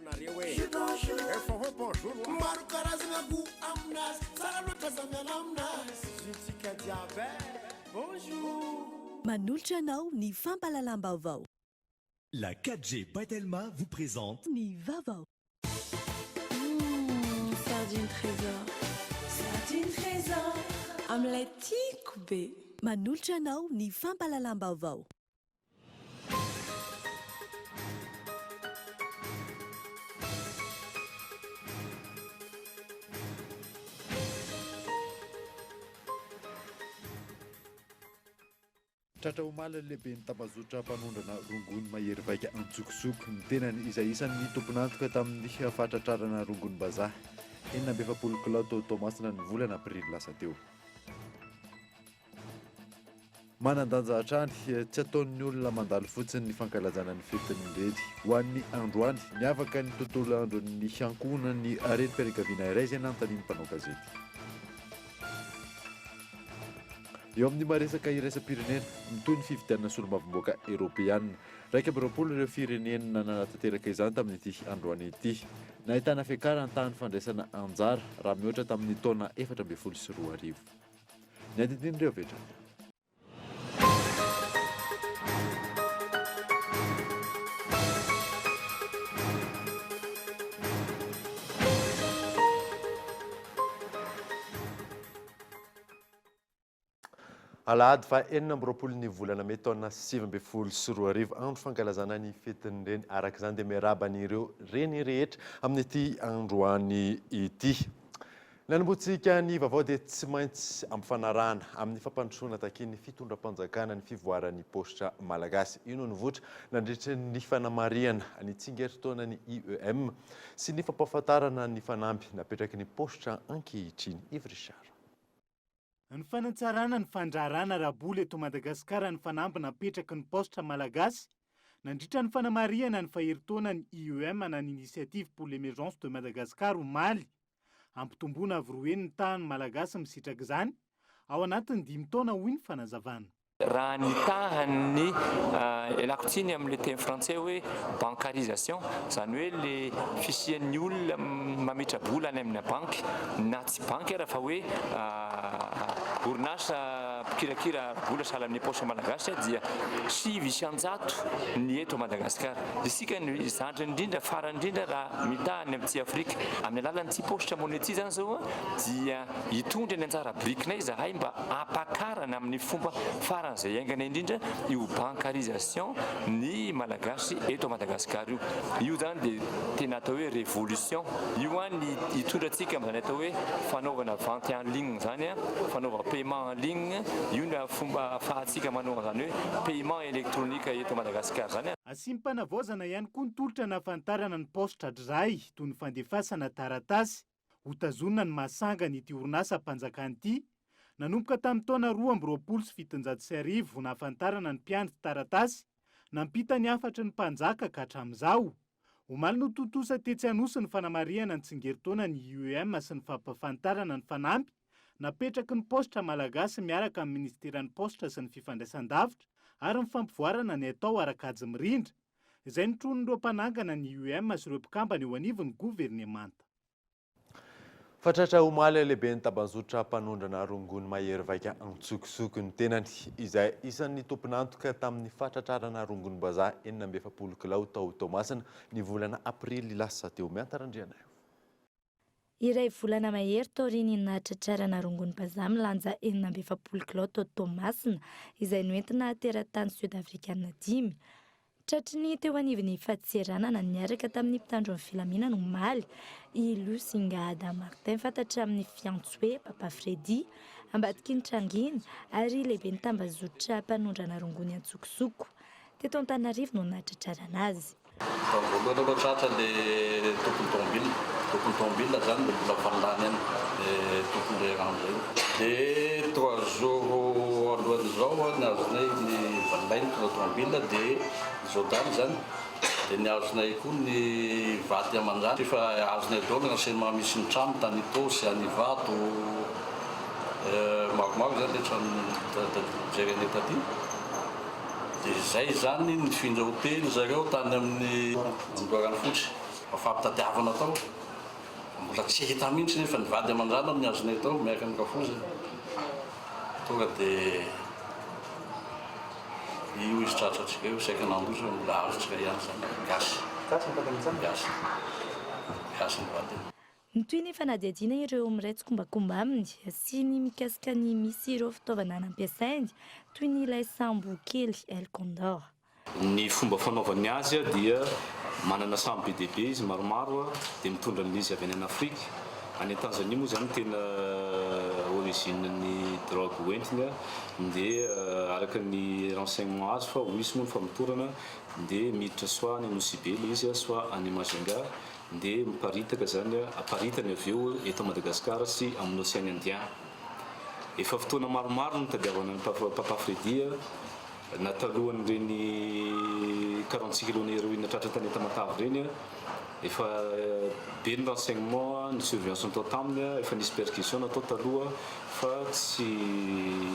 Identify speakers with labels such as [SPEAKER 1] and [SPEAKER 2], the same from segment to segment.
[SPEAKER 1] nareo e! Efa hoe bonjour wa! Maro karazagna gout aminazy, tsara loatra za miala aminazy. Zitsika jiaby e! Bonjour!
[SPEAKER 2] Manolotra anao ny fampahalalam-baovao.
[SPEAKER 3] La 4G by Telma vous présente.
[SPEAKER 2] Ny vaovao.
[SPEAKER 4] Hum, sardine trésor. Sardine trésor. Amin'ilay tiako be.
[SPEAKER 2] Manolotra anao ny fampahalalam-baovao.
[SPEAKER 5] Tratra omaly ny lehiben'ny tambazotra mpanondrana rongony mahery vaika antsokosoko ny tenany izay isan'ny tompon'antoka tamin'ny fahatratrarana rongonim-bazaha 46 kilao tao Toamasina ny volana aprily lasa teo. Manan-danja hatrany, tsy ataon'ny olona mandalo fotsiny ny fankalazana ny fetin'ny reny. Ho an'ny androany, niavaka ny tontolo andron'ny ankohonan'ny renim-pianakaviana iray izay nanontanian'ny mpanao gazety. Eo amin'ny maha-resaka iraisam-pirenena, mitohy ny fifidianana solombavambahoaka eoropeanina. 21 ireo firenena nanatanteraka izany tamin'ity androany ity. Nahitana fiakarana ny tahan'ny fandraisana anjara raha mihoatra tamin'ny taona 2014. Ny andinindin'ireo avy hatrany. Alahady faha 26 ny volana mey taona 2019, andro fankalazana ny fetin'ny reny. Araka izany dia miarahaba an'ireo reny rehetra amin'ity androany ity. Ny hanombohantsika ny vaovao dia tsy maintsy ampifanarahana amin'ny fampandrosoana takian'ny fitondram-panjakana ny fivoaran'ny paositra malagasy. Io no nivoitra nandritra ny fanamarihana ny tsingerintaonan'ny IEM sy ny fampahafantarana ny fanamby napetraky ny paositra ankehitriny. Yves Richard.
[SPEAKER 6] Ny fanatsarana ny fandraharahana ara-bola eto Madagasikara ny fanamby napetraky ny Paositra Malagasy nandritra ny fanamarihana ny faherin-taonan'ny IEM na ny Initiative pour l'Emergence de Madagascar omaly. Hampitomboana avo roa heny ny tahan'ny Malagasy misitraka izany ao anatin'ny dimy taona hoy ny fanazavana.
[SPEAKER 7] Raha ny tahan'ny, ialako tsiny amin'ilay teny frantsay hoe bancarisation, izany hoe ilay fisian'ny olona mametra-bola any amina banky, na tsy banky ara fa hoe orinasa mpikirakira ara-bola sahala amin'ny Paositra Malagasy dia 9% ny eto Madagasikara. Isika no zandriny indrindra, farany indrindra raha mitaha ny amin'ity Afrika. Amin'ny alalan'ity Paositra Money ity izany izao dia Hitondra ny anjara birikinay izahay mba hampakarana amin'ny fomba faran'izay haingana indrindra io bancarisation ny Malagasy eto Madagasikara io. Io izany dia tena atao hoe révolution. Io ny hitondra antsika amin'izany atao hoe fanaovana vente en ligne izany, fanaovana paiement en ligne. Io no fomba ahafahantsika manao an'izany hoe paiement électronique eto Madagasikara izany.
[SPEAKER 6] Asiam-panavaozana ihany koa ny tolotra nahafantarana ny paositra hatrizay, toy ny fandefasana taratasy. Hotazonina ny maha sangany ity orinasam-panjakana ity, nanomboka tamin'ny taona 1722 nahafantarana ny mpiandry taratasy nampita ny hafatry ny mpanjaka ka hatramin'izao. Omaly no tontosa tetsy Anosy ny fanamarihana ny tsingerin-taonan'ny IEM sy ny fampahafantarana ny fanamby napetraky ny Paositra Malagasy miaraka amin'ny Minisiteran'ny Paositra sy ny Fifandraisandavitra ary ny fampivoarana ny haitao ara-kajy mirindra izay notronin'ireo mpanangana ny IEM sy ireo mpikambana eo anivon'ny governemanta.
[SPEAKER 5] Fatratra omaly lehiben'ny tambazotra mpanondrana rongony mahery vaika antsokosoko ny tenany, izay isan'ny tompon'antoka tamin'ny fahatratrarana rongonim-bazaha 46 kilao tao Toamasina ny volana aprily lasa teo. Mianta Randrianaivo.
[SPEAKER 8] Iray volana mahery taorian'ny nahatratrarana rongony-bazaha milanja 46 kilao tao Toamasina, izay noentina teratany Sud-Afrikana dimy. Tratry ny teo anivon'ny fadintseranana niaraka tamin'ny mpitandro ny filaminana omaly i Lusinga Adam Martin, fantatra amin'ny fiantso hoe Papa Freddy, ambadiky ny tranga iny ary lehiben'ny tambazotra mpanondrana rongony an-tsokosoko. Teto Antananarivo no nahatratrarana azy.
[SPEAKER 9] Tamin'ny voalohany aloha tratra le tompony tomobile, tompony tomobile zany de mbola valany ihany le tompony le rano zay. De trois jours alohan'izao ny azonay ny valay nitondra tomobile de izao dany zany de ny azonay koa ny vady aman-janaka efa azonay daholo ny renseignement misy ny trano tany Itaosy, any Ivato, maromaro zany le trano jerenay taty. Dia izay izany nifindra hotely zareo tany amin'ny Andoharanofotsy. Fa fampitadiavana tao, fa mbola tsy hita mihitsy nefa ny vady aman-janany ny azonay tao miaraka amin'ny rafozany. Tonga dia io izy tratrantsika io, saika nandositra mbola azontsika ihany izany. Gasy.
[SPEAKER 10] Gasy ny vadiny izany?
[SPEAKER 9] Gasy. Gasy ny vadiny.
[SPEAKER 8] Mitohy ny fanadihadiana ireo miray tsikombakomba aminy sy ny mikasika ny misy ireo fitaovana nampiasainy toy ny ilay sambo kely El Condor.
[SPEAKER 11] Ny fomba fanaovany azy dia manana sambo be dia be izy maromaro dia mitondra an'izy avy any an'Afrika. Any Tanzanie moa izany no tena origine ny drogue hoentiny dia araka ny renseignement azo fa ho hisy moa ny famotorana dia miditra soit any Nosy Be ilay izy soit any Majunga dia miparitaka izany aparitany avy eo eto Madagascar sy amin'ny Ocean Indien. Efa fotoana maromaro no nitadiavana an'i Papa Freddy Na talohan'ireny 46 kilos n'héroïne tratra tany Tamatave ireny, efa be ny renseignement, ny surveillance natao taminy, efa nisy perquisition natao taloha fa tsy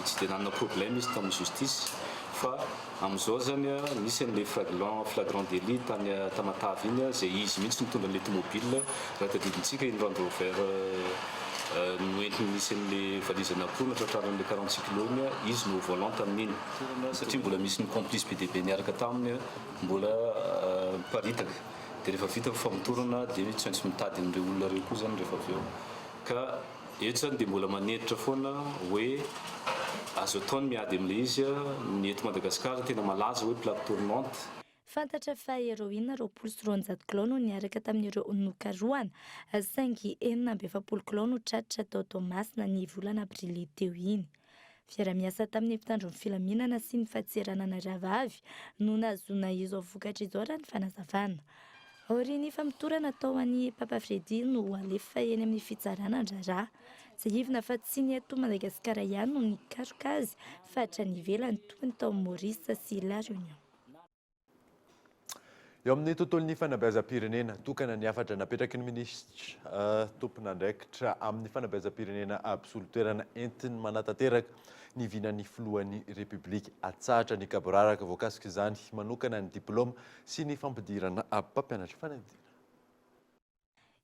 [SPEAKER 11] tsy dia nanana problème izy tamin'ny justice fa amin'izao zany nisy an'ilay fraglant flagrant délit tany Tamatave iny izay izy mihitsy nitondra an'ilay tomobile raha tadidintsika iny Land Rover noentiny nisy an'ilay valise an'akoho natratraran'ilay 46 kilos iny, izy no au volant tamin'iny. Satria mbola misy ny complice be dia be niaraka taminy mbola miparitaka. Dia rehefa vita ny famotorana dia tsy maintsy mitady an'ireo olona ireo koa izany rehefa avy eo. Ka eto izany dia mbola manenitra foana hoe azo atao ny miady amin'ilay izy, ny eto Madagasikara tena malaza hoe plaque tournante.
[SPEAKER 8] Fantatra fa heroine 220 kilao no niaraka tamin'ireo nokarohana, saingy 46 kilao no tratra tao Toamasina ny volana aprily teo iny. Fiaraha-miasa tamin'ny mpitandro ny filaminana sy ny fadintseranana rahavavy no nahazoana izao vokatra izao raha ny fanazavana. Aorian'ny famotorana atao an'i Papa Freddy no ho alefa eny amin'ny fitsarana ny raharaha. Tsiahivina fa tsy ny eto Madagasikara ihany no nikaroka azy fa hatrany ivelany toy ny tao Maurice sy La Réunion.
[SPEAKER 5] Eo amin'ny tontolon'ny fanabeazam-pirenena, tokana ny hafatra napetraky ny minisitra tompon'andraikitra amin'ny fanabeazam-pirenena mpisolo toerana entiny manatanteraka ny vinan'ny filohan'ny Repoblika. Atsahatra ny gaboraraka voakasik'izany manokana ny diplaoma sy ny fampidirana mpampianatra fanadinana.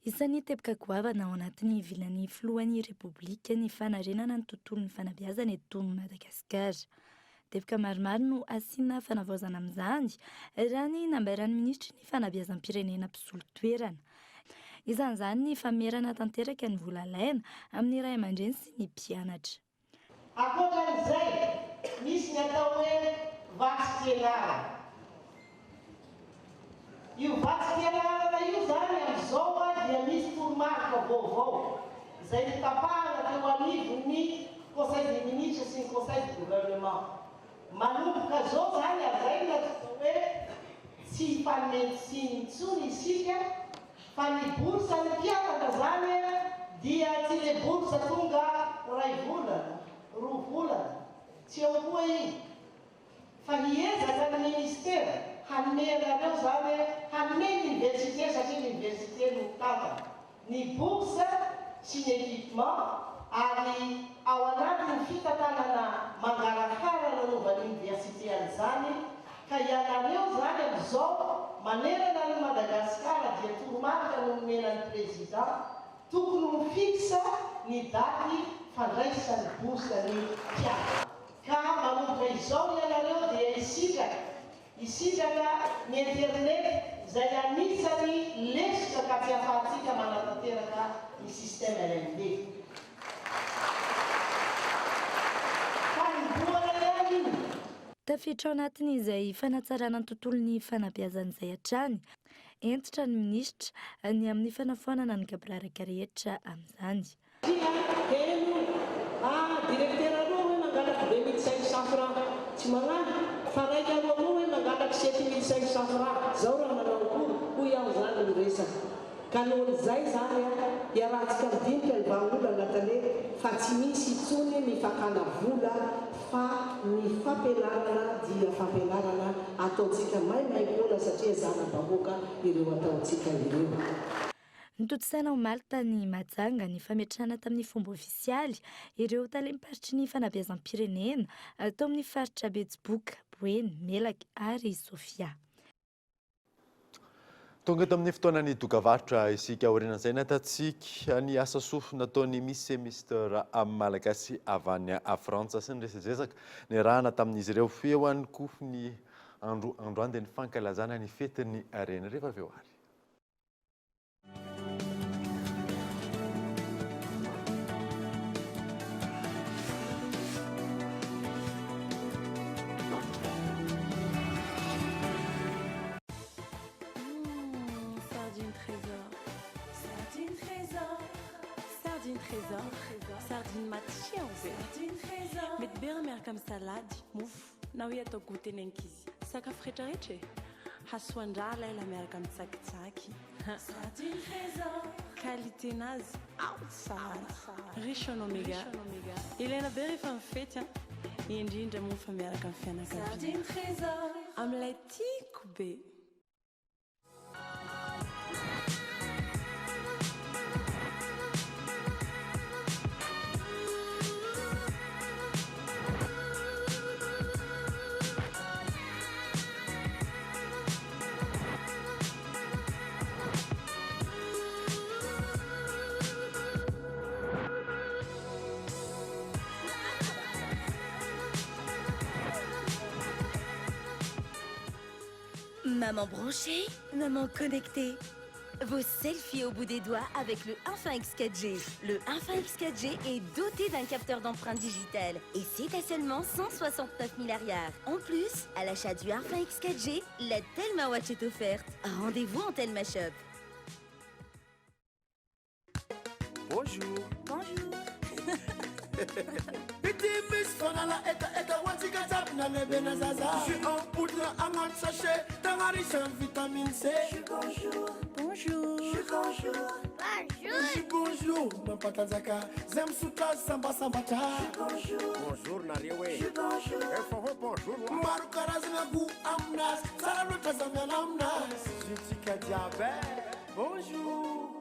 [SPEAKER 8] Isan'ny teboka goavana ao anatin'ny vinan'ny filohan'ny Repoblika ny fanarenana ny tontolon'ny fanabeazana eto Madagasikara. Teboka maromaro no asiana fanavaozana amin'izany, raha ny nambaran'ny minisitry ny fanabeazam-pirenena mpisolo toerana. Isan'izany ny famerana tanteraka ny vola alaina amin'ny ray aman-dreny sy ny mpianatra.
[SPEAKER 12] Ankoatra an'izay, misy ny atao hoe vatsim-pianarana. Io vatsim-pianarana io izany amin'izao dia misy toromarika vaovao izay notapahana teo anivon'ny Conseil des ministres sy ny Conseil du gouvernement. Manomboka izao izany hajaina atao hoe tsy hifanome tsiny intsony isika fa ny bourse ny mpianatra izany dia tsy le bourse tonga iray volana, roa volana, tsy eo koa iny fa hiezaka ny ministera hanome anareo izany, hanome ny université satria ny université no mitantana. ny bourse sy ny équipement ary ao anatin'ny fitantanana mangarahara nanaovan'ny oniversite an'izany ka ianareo izany amin'izao manerana an'i Madagasikara dia toromarika no nomena ny président tokony ho fixe ny daty fandraisan'ny bourse ny mpianatra ka manomboka izao ianareo dia hisitraka Hisitraka ny internet izay anisany lesoka ka tsy afahantsika manatanteraka ny système LMD. Fanombohana ihany io.
[SPEAKER 8] Tafiditra ao anatin'izay fanatsarana ny tontolon'ny fanabeazana izay hatrany. Hentitra ny minisitra ny amin'ny fanafoanana ny gaboraraka rehetra amin'izany.
[SPEAKER 12] Tsia, heno ah, directeur roa hoe mangalaky 2500 francs, tsy magnahy, fa raika roa koa hoe mangalaky 7500 francs, zao raha manao akory, hoy aho zany ny resaka. Ka nohon'izay zany ah, iarahantsika midinika ny vahaolana tale fa tsy misy intsony ny fakana vola fa ny fampianarana dia fampianarana ataontsika maimaimpoana satria zana-bahoaka ireo ataontsika ireo.
[SPEAKER 8] Notontosaina omaly tany Mahajanga ny fametrahana tamin'ny fomba ofisialy ireo talem-paritry ny fanabeazam-pirenena tao amin'ny faritra Betsiboka, Boeny, Melaky ary Sofia.
[SPEAKER 5] Tonga eto amin'ny fotoanan'ny dokavarotra isika. Aorianan'izay nahitantsika ny asa soa nataon'ny Miss et Mister Malagasy avy any Frantsa sy ny resadresaka niarahana tamin'izy ireo. Eo ihany koa ny andro androany dia ny fankalazana ny fetin'ny reny rehefa avy eo ary.
[SPEAKER 4] Sardine trésor, sardine trésor, sardine trésor, sardine matsiro be. Sardine trésor. Mety be raha miaraka amin'ny salady, mofo, na hoe atao goûter ny ankizy. Sakafo rehetrarehetra e! Hasoan-draha ilay la miaraka amin'ny tsakitsaky. Sardine trésor. Qualité nazy ao tsara. Riche en oméga. Ilaina be rehefa mifety an! Indrindra moa fa miaraka amin'ny fianakaviana. Sardine trésor. Amin'ilay tiako be.
[SPEAKER 2] Maman branchée, maman connectée. Vos selfies au bout des doigts avec le Infinx 4G. Le Infinx 4G est doté d'un capteur d'empreinte digitale et c'est à seulement 169 000 ariary. En plus, à l'achat du Infinx 4G, la Telma Watch est offerte. Rendez-vous en Telma Shop.
[SPEAKER 1] Bonjour.
[SPEAKER 2] Bonjour.
[SPEAKER 1] Ity misy fanala hetaheta ho antsika jiaby na lehibe na zaza. Jus en poudre agnaty sachet, tegna riche en vitamine C. Jus bonjour.
[SPEAKER 4] Bonjour.
[SPEAKER 1] Jus bonjour.
[SPEAKER 10] Bonjour.
[SPEAKER 1] Jus bonjour mampatanjaka zay misotro azy sambasambatra. Jus bonjour.
[SPEAKER 13] Bonjour nareo e.
[SPEAKER 1] Jus bonjour.
[SPEAKER 13] Efa hoe bonjour wa.
[SPEAKER 1] Maro karazana goût aminazy, tsara loatra za miala aminazy. Jus-tsika jiaby e. Bonjour.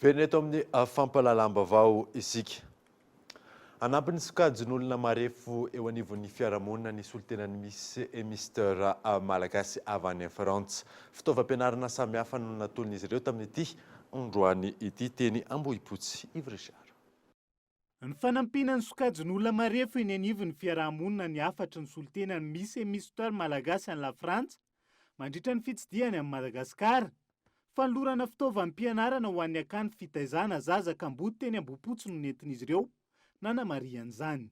[SPEAKER 5] Verina eto amin'ny fampahalalam-baovao isika. Hanampy ny sokajin'olona marefo eo anivon'ny fiarahamonina ny solontenan'ny Miss et Mister Malagasy avy any Frantsa. Fitaovam-pianarana samihafa no natolon'izy ireo tamin'ity androany ity teny Ambohipotsy. Yves Richard.
[SPEAKER 6] Ny fanampiana ny sokajin'olona marefo eny anivon'ny fiarahamonina ny hafatry ny solontenan'ny Miss et Mister Malagasy any Lafrantsa mandritra ny fitsidihany an'i Madagasikara. Fanolorana fitaovam-pianarana ho an'ny akany fitaizana zaza kamboty teny Ambohipotsy no nentin'izy ireo nanamarihana izany.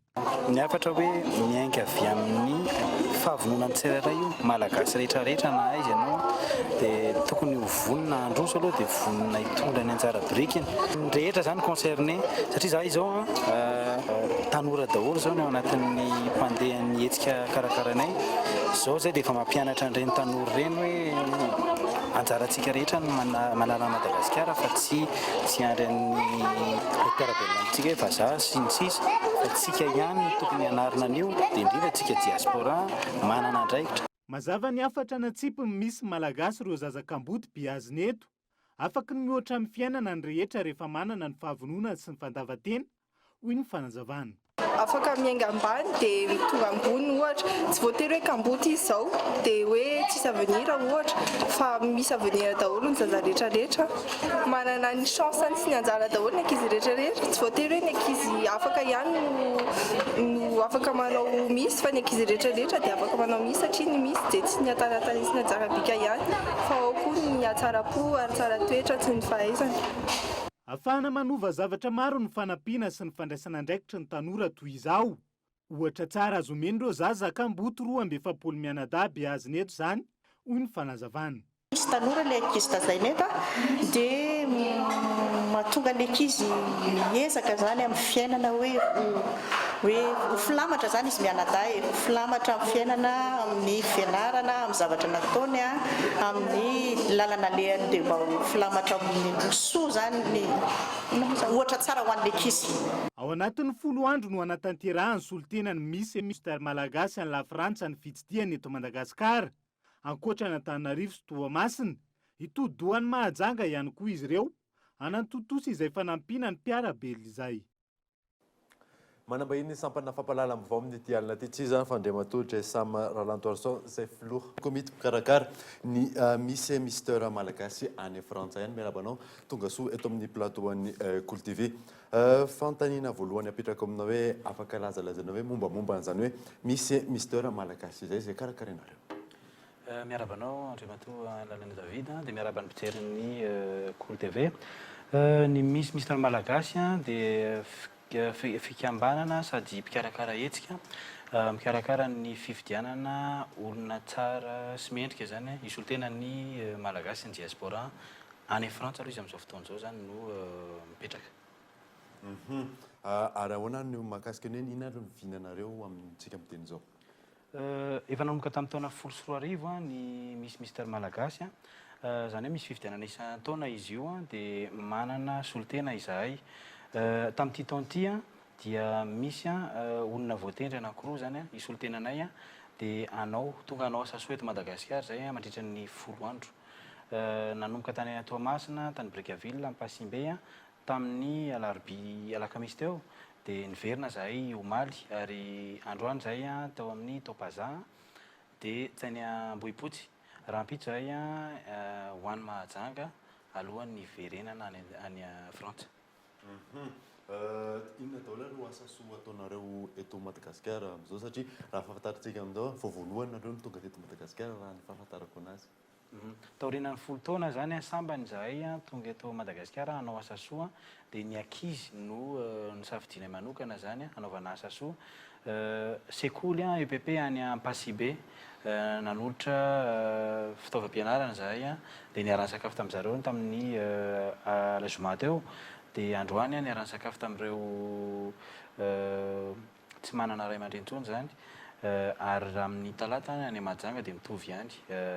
[SPEAKER 14] Ny hafatra hoe miainga avy amin'ny fahavononan'ny tsirairay io, Malagasy rehetra rehetra na aiza ianao dia tokony ho vonona handroso aloha dia vonona hitondra ny anjara birikiny. Ny rehetra izany concerné satria izahay izao an tanora daholo izao ny ao anatin'ny mpandeha ny hetsika karakarainay. Izao izay dia efa mampianatra an'ireny tanora ireny hoe anjarantsika rehetra ny manala an'i Madagasikara fa tsy tsy hiandry an'ny mpiara-belona amintsika hoe vazaha sy ny sisa fa tsika ihany no tokony hanarina an'io dia indrindra tsika diaspora manana andraikitra.
[SPEAKER 6] Mazava ny hafatra natsipiny misy Malagasy ireo zaza kamboty biazina eto. Afaky ny mihoatra amin'ny fiainana ny rehetra rehefa manana ny fahavononana sy ny fandavan-tena hoy ny fanazavana.
[SPEAKER 15] Afaka miainga ambany dia tonga ambony ohatra, tsy voatery hoe kamboty izy izao dia hoe tsisy avenir ohatra fa misy avenir daholo ny zaza rehetra rehetra, manana ny chance-ny sy ny anjara daholo ny ankizy rehetra rehetra, tsy voatery hoe ny ankizy afaka ihany no no afaka manao miss fa ny ankizy rehetra rehetra dia afaka manao miss satria ny miss dia tsy ny hataratara sy ny anjara bika ihany fa ao koa ny hatsaram-po ary tsara toetra sy ny fahaizana.
[SPEAKER 6] Ahafahana manova zavatra maro ny fanampiana sy ny fandraisana andraikitry ny tanora toy izao. Ohatra tsara azo omena ireo zaza kamboty 42 mianadahy beazina eto izany, hoy ny fanazavana.
[SPEAKER 16] Misy tanora ilay ankizy tazaina eto dia mahatonga ny ankizy miezaka izany amin'ny fiainana hoe hoe ho filamatra izany izy mianadahy e, ho filamatra amin'ny fiainana, amin'ny fianarana, amin'ny zavatra nataony, amin'ny lalana alehany dia mba ho filamatra amin'ny ho soa izany ny, inona moa izany, ohatra tsara ho an'ny ankizy.
[SPEAKER 6] Ao anatin'ny folo andro no hanatanterahan'ny solontenan'ny Miss et Mister Malagasy any Lafrantsa ny fitsidihana eto Madagasikara, ankoatra an'Antananarivo sy Toamasina. Hitodi-doha any Mahajanga ihany koa izy ireo hanatontosa izay fanampiana ny mpiara-belona izay.
[SPEAKER 5] Manambahiny ny sampana fampahalalam-baovao amin'ity alina ity tsy iza fa Andriamatoa Jaisam Ralantoarison izay filoha komity mpikarakara ny Miss et Mister Malagasy any Frantsa ihany. Miarahaba anao, tonga soa eto amin'ny plateau an'ny Kolo TV. Fanontaniana voalohany apetrako aminao hoe afaka lazalazainao hoe mombamomba an'izany hoe Miss et Mister Malagasy izay izay karakarainareo?
[SPEAKER 14] Miarahaba anao Andriamatoa Lalaina David dia miarahaba ny mpijery ny Kolo TV. Ny Miss Mister Malagasy dia fikambanana sady mpikarakara hetsika mikarakara ny fifidianana olona tsara sy mendrika izany hisolo tena ny Malagasy sy ny diaspora any Frantsa aloha izy amin'izao fotoana izao izany no mipetraka.
[SPEAKER 5] Ary ahoana ny mahakasika ny hoe inona ary ny vinanareo amintsika miteny izao?
[SPEAKER 14] Efa nanomboka tamin'ny taona 2010 ny Miss Mister Malagasy, izany hoe misy fifidianana isan-taona izy io dia manana solontena izahay. Tamin'ity taona ity dia misy olona voatendry anankiroa izany hisolo tena anay dia hanao, tonga hanao asa soa eto Madagasikara izahay mandritra ny 10 andro. Nanomboka tany Toamasina, tany Brickaville, Ampasimbe, Tamin'ny alarobia alakamisy teo dia niverina izahay omaly ary androany izahay tao amin'ny Topaza dia tany Ambohipotsy. Rahampitso izahay ho any Mahajanga alohan'ny hiverenana any Frantsa.
[SPEAKER 5] Inona daholo ary no asa soa ataonareo eto Madagasikara amin'izao satria raha fahafantarantsika amin'izao vao voalohany nareo no tonga teto Madagasikara raha ny fahafantarako anazy.
[SPEAKER 14] Taorianan'ny 10 taona izany, sambany izahay tonga eto Madagasikara hanao asa soa, dia ny ankizy no nosafidianay manokana izany hanaovana asa soa. Sekoly EPP any Ampasibe, nanolotra fitaovam-pianarana izahay, dia niara-nisakafo tamin-dry zareo tamin'ny alazoma teo, dia androany niara-nisakafo tamin'ireo Tsy manana ray aman-dreny intsony izany ary raha amin'ny talata any Mahajanga dia mitovy ihany.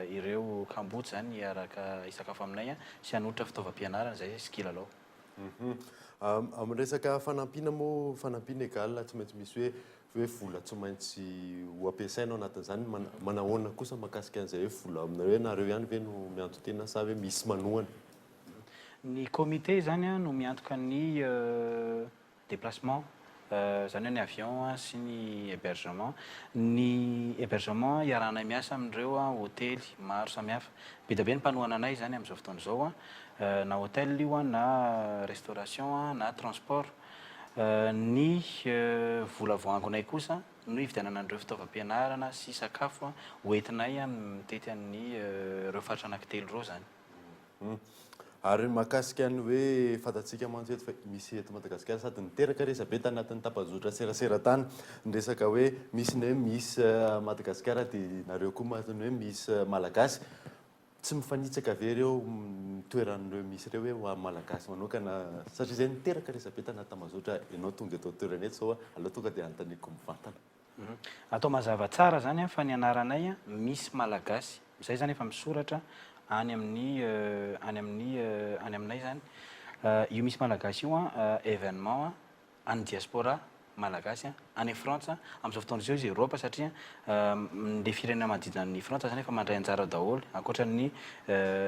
[SPEAKER 14] Ireo kamboty izany hiaraka hisakafo aminay sy hanolotra fitaovam-pianarana izay sy kilalao.
[SPEAKER 5] Amin'ny resaka fanampiana moa, fanampiana égal tsy maintsy misy hoe hoe vola tsy maintsy ho ampiasaina ao anatin'izany. Manahoana kosa mahakasika an'izay hoe vola aminareo hoe nareo ihany ve no mianto-tena sa hoe misy manohana?
[SPEAKER 14] Ny comité izany no miantoka ny Déplacement, izany hoe ny avion sy ny hébergement. Ny hébergement iarahanay miasa amin'ireo hotely maro samihafa. Be dia be ny mpanohana anay izany amin'izao fotoana izao, na hôtel io na restauration na transport. Ny vola voaangonay kosa no hividianana an'ireo fitaovam-pianarana sy sakafo hoentinay mitety an'ireo faritra anankitelo ireo izany.
[SPEAKER 5] Ary mahakasika ny hoe fantatsika mantsy eto fa misy eto Madagasikara sady niteraka resabe tanatin'ny tambajotra serasera tany ny resaka hoe misy ny hoe Miss Madagasikara dia nareo koa mantsy ny hoe Miss Malagasy. Tsy mifanitsaka ve ireo toeran'ireo Miss ireo hoe ho an'ny Malagasy manokana satria izay niteraka resabe tanaty tambajotra ianao tonga eto an-toerana eto izao aleo tonga dia anontaniako mivantana.
[SPEAKER 14] Atao mazava tsara zany fa ny anaranay Miss Malagasy, zay zany efa misoratra any amin'ny any amin'ny any aminay zany. Io Miss Malagasy io événement an'ny diaspora malagasy any Frantsa, amin'izao fotoana izao izy Eoropa satria le firenena manodidina an'i Frantsa zany efa mandray anjara daholo ankoatra ny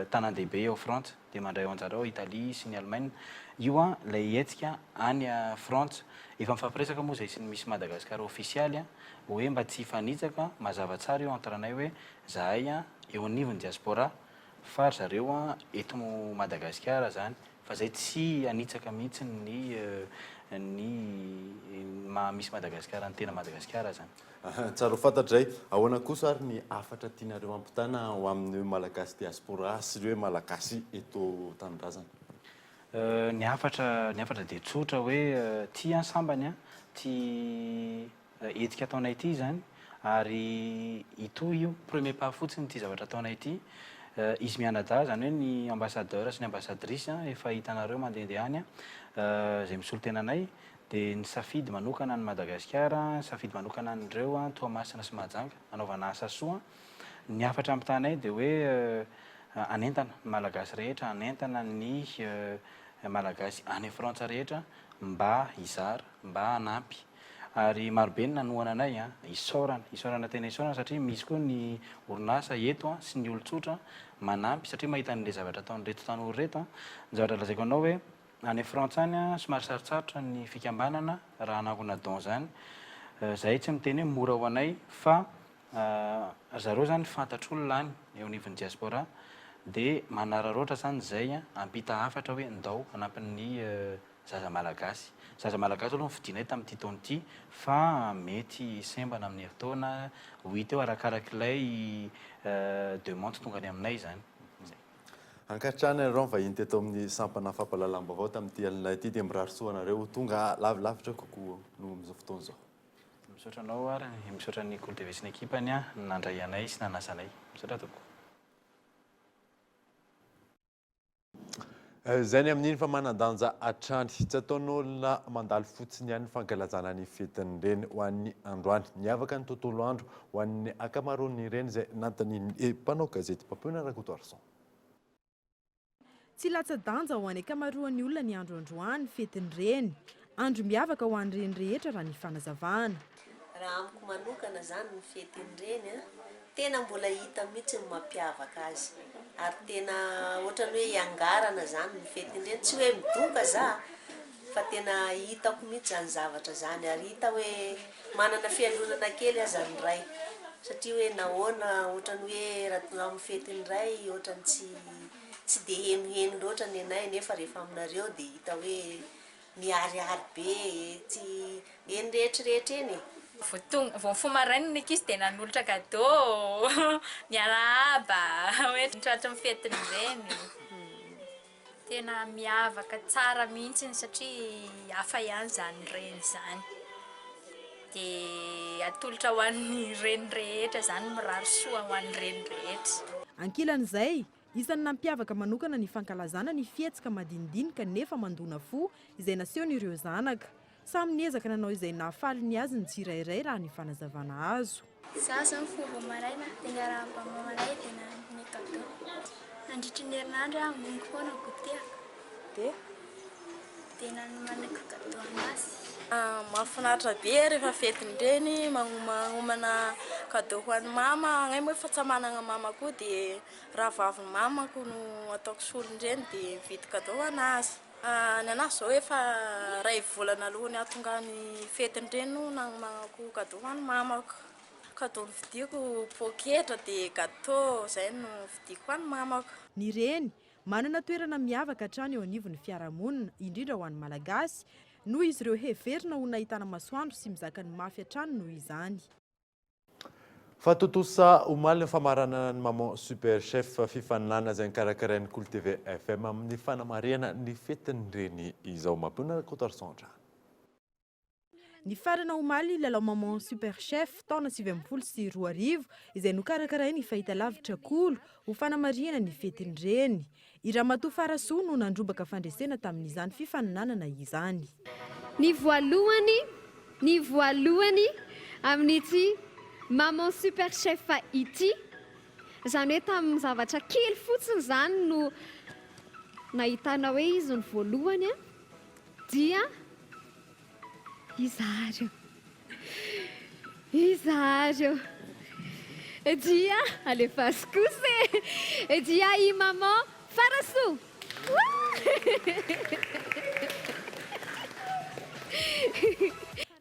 [SPEAKER 14] tanan-dehibe ao Frantsa. dia mandray ao anjara ao Italie sy ny Allemagne. Io an ilay hetsika any Frantsa. Efa mifampiresaka moa izay sy ny Miss Madagascar ofisialy an, hoe mba tsy hifanitsaka, mazava tsara io entre anay hoe zahay an eo anivon'ny diaspora fa ry zareo an eto Madagasikara zany, fa zay tsy hanitsaka mihitsy ny ny maha Miss Madagascar ny tena Madagasikara zany.
[SPEAKER 5] Tsara ho fantatra izay. Ahoana kosa ary ny hafatra tianareo hampitana ho amin'ny Malagasy diaspora sy ireo Malagasy eto tanindrazana?
[SPEAKER 14] Ny hafatra, ny hafatra dia tsotra hoe ity an sambany an, ity hetsika ataonay ity izany ary hitohy io, premier pas fotsiny ity zavatra ataonay ity. Izy mianadahy izany hoe ny ambassadeur sy ny ambassadrice efa hitanareo mandehandeha any izay misolo tena anay Dia nisafidy manokana an'i Madagasikara, nisafidy manokana an'ireo Toamasina sy Mahajanga hanaovana asa soa. Ny hafatra ampitahanay dia hoe hanentana ny Malagasy rehetra, hanentana ny Malagasy any Frantsa rehetra mba hizara, mba hanampy. Ary marobe ny nanohana anay an, isaorana, isaorana tena isaorana satria misy koa ny orinasa eto an sy ny olon-tsotra manampy satria mahita an'ilay zavatra ataon'ireto tanora ireto an. Ny zavatra lazaiko anao hoe any Frantsa any an somary sarotsarotra ny fikambanana raha hanangona don zany, zahay tsy miteny hoe mora ho anay fa ry zareo zany fantatr'olona any eo anivon'ny diaspora dia manararaotra zany zay hampita hafatra hoe ndao hanampy ny Zaza Malagasy. Zaza Malagasy aloha no fidinay tamin'ity taona ity fa mety sembana amin'ny herintaona ho hita eo arakarak'ilay demande tonga any aminay izany. Izay.
[SPEAKER 5] Ankatrana ianareo nivahiny teto amin'ny sampana fampahalalam-baovao tamin'ity alina ity dia mirary soa anareo ho tonga lavilavitra kokoa noho amin'izao fotoana izao.
[SPEAKER 14] Misaotra anao ary misaotra an'i Kolo TV sy ny ekipany nandray anay sy nanasa anay. Misaotra tompoko.
[SPEAKER 5] Izay ny amin'iny fa manan-danja hatrany. Tsy ataon'olona mandalo fotsiny ihany ny fankalazana ny fetin'ny reny ho an'ny androany. Niavaka ny tontolo andro ho an'ny ankamaroan'ny reny izay nanontanian'ny mpanao gazety Mpampiona Rakotoarison.
[SPEAKER 10] Tsy latsa-danja ho an'ny ankamaroan'ny olona ny andro androany, fetin'ny reny. Andro miavaka ho an'ny reny rehetra raha ny fanazavana.
[SPEAKER 17] Raha amiko manokana izany ny fetin'ny reny an, Tena mbola hita mihitsy ny mampiavaka azy ary tena ohatran'ny hoe iangarana zany ny fetin'ireny, tsy hoe midoka za fa tena hitako mihitsy zany zavatra zany ary hita hoe manana fialonana kely aza ny ray satria hoe nahoana ohatran'ny hoe raha amin'ny fetin'ny ray ohatran'ny tsy tsy dia henoheno loatra ny anay nefa rehefa aminareo dia hita hoe Miharihary be etsy eny rehetra rehetra eny e!
[SPEAKER 18] Vao tonga, vao nifoha maraina ny ankizy dia nanolotra cadeau, miarahaba hoe tratry ny fetin'ny reny. Tena miavaka tsara mihitsy satria hafa ihany izany reny izany. Dia atolotra ho an'ny reny rehetra izany, mirary soa ho an'ny reny rehetra.
[SPEAKER 10] Ankilan'izay, Isan'ny nampiavaka manokana ny fankalazana ny fihetsika madinidinika nefa mandona fo izay nasehon'ireo zanaka. Samy niezaka nanao izay nahafaly ny azy ny tsirairay raha ny fanazavana azo.
[SPEAKER 19] Za zao nifoha vao maraina dia niarahaba mamanay dia nanome cadeau. Nandritry ny herinandro aho amboniko foana ny goûter-ko.
[SPEAKER 20] Dia?
[SPEAKER 19] Dia nanomanako cadeau anazy.
[SPEAKER 20] Mahafinaritra be rehefa fetin-dreny, magnomana cadeau ho an'i mama, agnay moa efa tsy managna mama koa dia Rahavavin'ny mamako no ataoko solon-dreny dia mividy cadeau ho an'azy. Ny an'azy izao efa iray volana alohan'ny hahatongan'ny fetin-dreny no nanomanako cadeau ho an'ny mamako. Cadeau novidiako poketra dia gâteau, izay no novidiako ho an'ny mamako.
[SPEAKER 10] Ny reny, manana toerana miavaka hatrany eo anivon'ny fiarahamonina, indrindra ho an'ny Malagasy, noho izy ireo heverina ho nahitana masoandro sy mizaka ny mafy hatrany noho izany.
[SPEAKER 5] Fa tontosa omaly ny famaranana ny Maman Super Chef, fifaninanana izay nokarakarain'ny Kolo TV FM amin'ny fanamarihana ny fetin'ny reny izao. Mampionona Rakotoarison hatrany.
[SPEAKER 10] Nifarana omaly ny lalao Maman Super Chef taona 2019 izay nokarakarain'ny fahitalavitra Kolo ho fanamarihana ny fetin'ny reny. I Ramatoa Farasoa no nandrombaka fandresena tamin'izany fifaninanana izany.
[SPEAKER 21] Ny voalohany, ny voalohany amin'ity Maman Super Chef ity, izany hoe tamin'ny zavatra kely fotsiny izany no nahitana hoe izy no voalohany dia Iza ary eo? Iza ary eo? Dia alefaso kosa e! Dia i Maman Farasoa!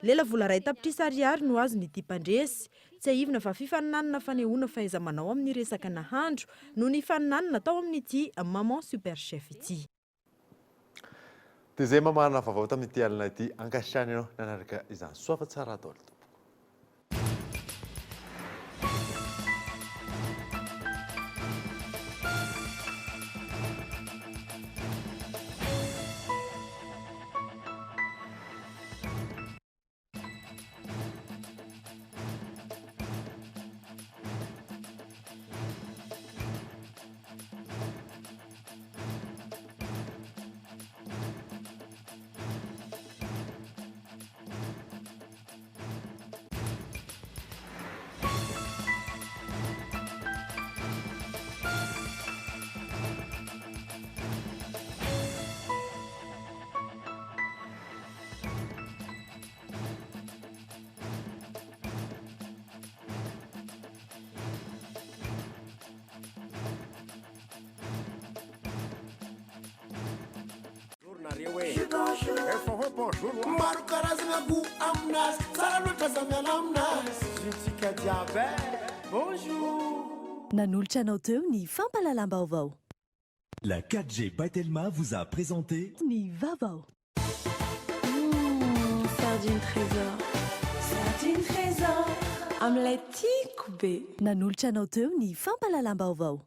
[SPEAKER 10] Lela vola iray tapitrisa ariary no azon'ity mpandresy. Tsiahivina fa fifaninanana fanehoana fahaiza-manao amin'ny resaka nahandro no nifaninanana tao amin'ity Maman Super Chef ity.
[SPEAKER 5] Dia izay mamarana vaovao tamin'ity alina ity. Ankasitrahana ianao nanaraka izany. Soa fa tsara daholo tompoko.
[SPEAKER 13] nareo e. Efa hoe bonjour.
[SPEAKER 1] Maro karazagna goût aminazy, tsara loatra za miala aminazy. Jintsika jiaby e. Bonjour.
[SPEAKER 3] Nanolotra anao teo ny fampahalalam-baovao.
[SPEAKER 22] La 4G by Telma vous a présenté
[SPEAKER 3] Ny vaovao.
[SPEAKER 4] Sardine trésor. Sardine trésor. Amin'ilay tiako be.
[SPEAKER 3] Nanolotra anao teo ny fampahalalam-baovao.